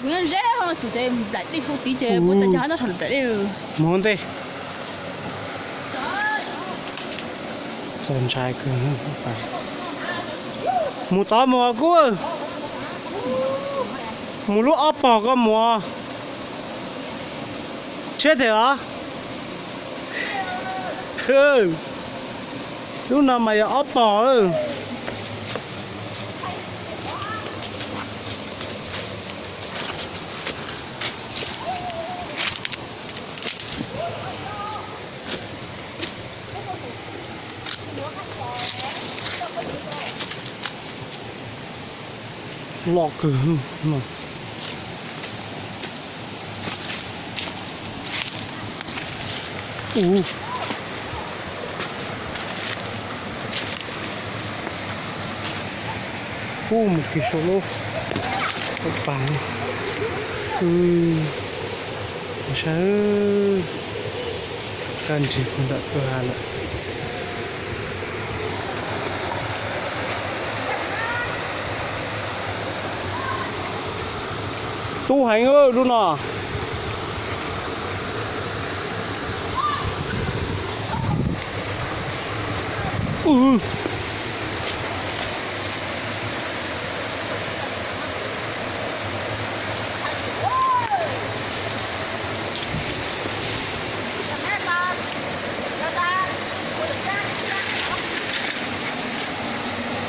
Kuv nyob ze ho tus ces nplaim dej hauv tid ces puas tas cas nyob saum nplaim dej. Mus hauv ntej. Txaus ntshai kawg. Mus tod mus os Kub. Mus lub ob pog koj mus. Tshiab them os. Lub no mas yog ob pog. Loj kawg no. Ub, mus kis saum lub pas. Saib, kaj nrig puag nram kwj ha lawm. Tub heev lub no.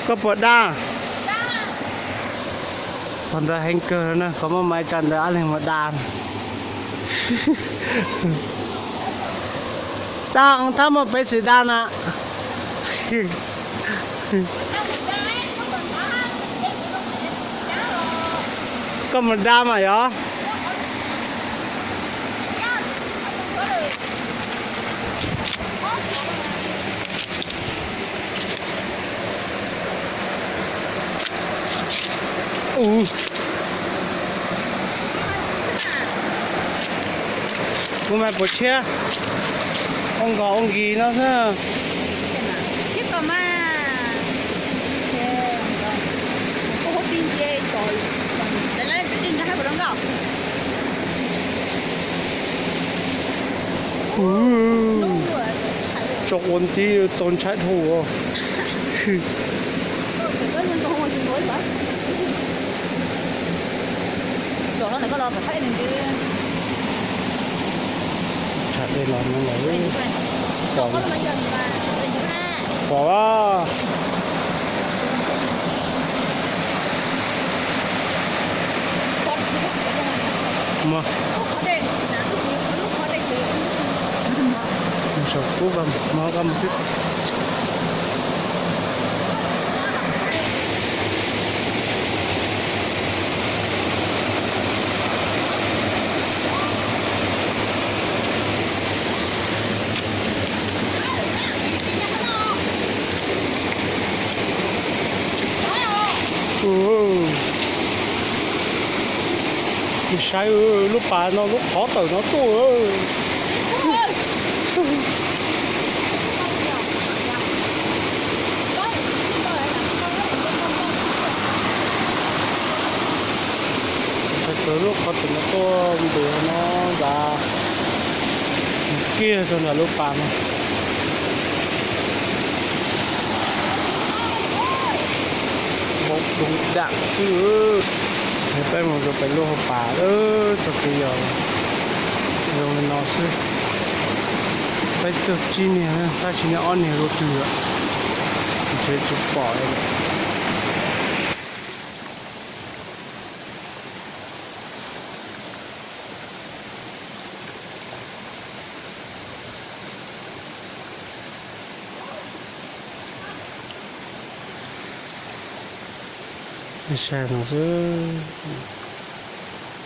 Koj puas da? Qhov ntawd heev kawg na, qhov muaj maiv tsa ntawd ab leeg mus da. Da, thab muaj peev xwm da na. Koj mus da mas yog. Ub, kuv mas puas tshiab, ua nkos ua nkis no xwb. Tso ua ntib txaus ntshai dhau. Tsham dej los no lawm. Pom, pom a. Mus saum kub, mus koj mus xwb. Saib lub pas no lub qhov tawm no tuaj. Saib lub qhov tawm no tuaj ntev no, nrad kiag rau nram lub pas no. Npau doo dam xwb. Peb mus rau pem lub hauv pas, txoj kev yog zoo li no xwb. Peb tuaj tsib niag, tab sis nyob ob niag dua twg lawm, ntshe tsis pom li. Saib no xwb.